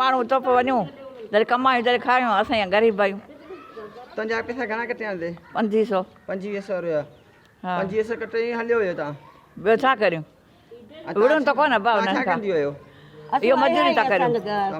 ماڻهو تپ وڃون جڏهن ڪمايون تڏهن کايون اسان ايئن غريب آهيون. تنهنجا پئسا گهڻا ڪٽيا آهن؟ پنجيهه سو. 25 سو روپيا. ها. 25 سو ڪٽي هليو ويو تان. ٻيو ڇا ڪريون. وڙهون ته ڪونه ڀاء ڇا انهن کان. ڪندي هيو؟ اهو مزوري ٿا ڪريون.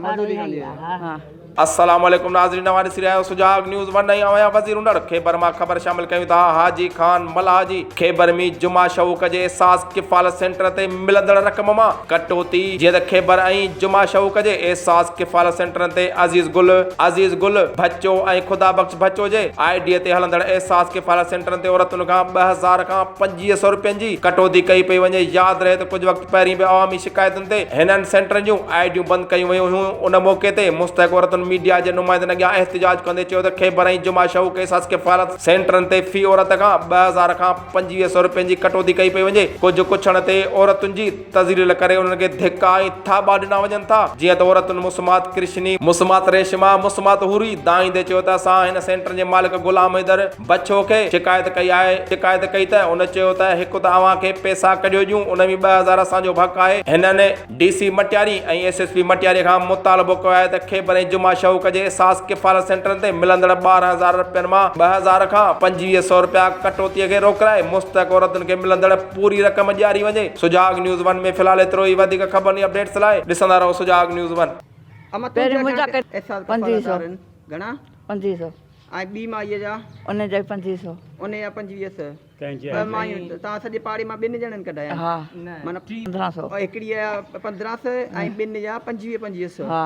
مزوري ڪندي هيو. ها. السلام عليڪم ناظرين اوهان ڏسي رهيا آهيو سجاڳ نيوز ون ۽ اوهان وزير انڙ خيبر مان خبر شامل ڪيون ٿا حاجي خان ملاح جي خيبر ۾ جمعه شوق جي احساس ڪفالت سينٽر تي ملندڙ رقم مان ڪٽوتي جيئن ته خيبر ۽ جمعه شوق جي احساس ڪفالت سينٽرن تي عزيز گل عزيز گل ڀچو ۽ خدا بخش ڀچو جي I D تي هلندڙ احساس ڪفالت سينٽرن تي عورتن کان 2000 کان 2500 رپين جي ڪٽوتي ڪئي پئي وڃي. ياد رهي ته ڪجهه وقت پهرين به عوامي شڪايتن تي هنن سينٽرن جون آء ڊيون بند ڪيون ويون هيون. ان موقعي تي مستحق عورتن ميڊيا جي نمائندن اڳيان احتجاج ڪندي چيو ته خيبر ۽ جمعه شهو احساس ڪفالت سينٽرن تي في عورت کان 2000 کان 2500 رپين جي ڪٽوتي ڪئي پئي وڃي. ڪجهه ڪڇڻ تي عورتن جي تذليل ڪري انهن کي ڌڪا ۽ ٿاٻا ڏنا وڃن ٿا. جيئن ته عورتن مسمات ڪرشني، مسمات ريشما، مسمات حوري دانهيندي چيو ته اسان هن سينٽرن جي مالڪ غلام حيدر بڇو کي شڪايت ڪئي آهي، شڪايت ڪئي ته هن چيو ته هڪ ته اوهان کي پئسا ڪڍيو ڏيون ان ۾ 2000 اسان جو به حق آهي. هنن D C Matiari ۽ S S P Matiari کان مطالبو ڪيو آهي ته خيبر ۽ جمعه شوق جي احساس ڪفالت سينٽرن تي ملندڙ 12000 رپين مان 2000 کان 2500 رپيا ڪٽوتي کي روڪرائي مستحق عورتن کي ملندڙ پوري رقم ڏياري وڃي. سجاڳ نيوز ون ۾ في الحال ايترو ئي وڌيڪ خبرن ۽ اپڊيٽس لاء ڏسندا رهو سجاڳ نيوز ون. اما پهرين تنهنجا منهنجا گهڻا احساس ڪفالت 2500. آهن؟ گهڻا؟ 2500. ۽ ٻي مائيء جا؟ ان جا 25 سو. ان جا 25 سو. ٻه مايون توهان سڄي پاڙي مان ٻن ڄڻن ڪڍايا آهن. ها. معنيٰ 15 سو. هڪڙيء جا 15 سو ۽ ٻن جا 25 25 سو. ها.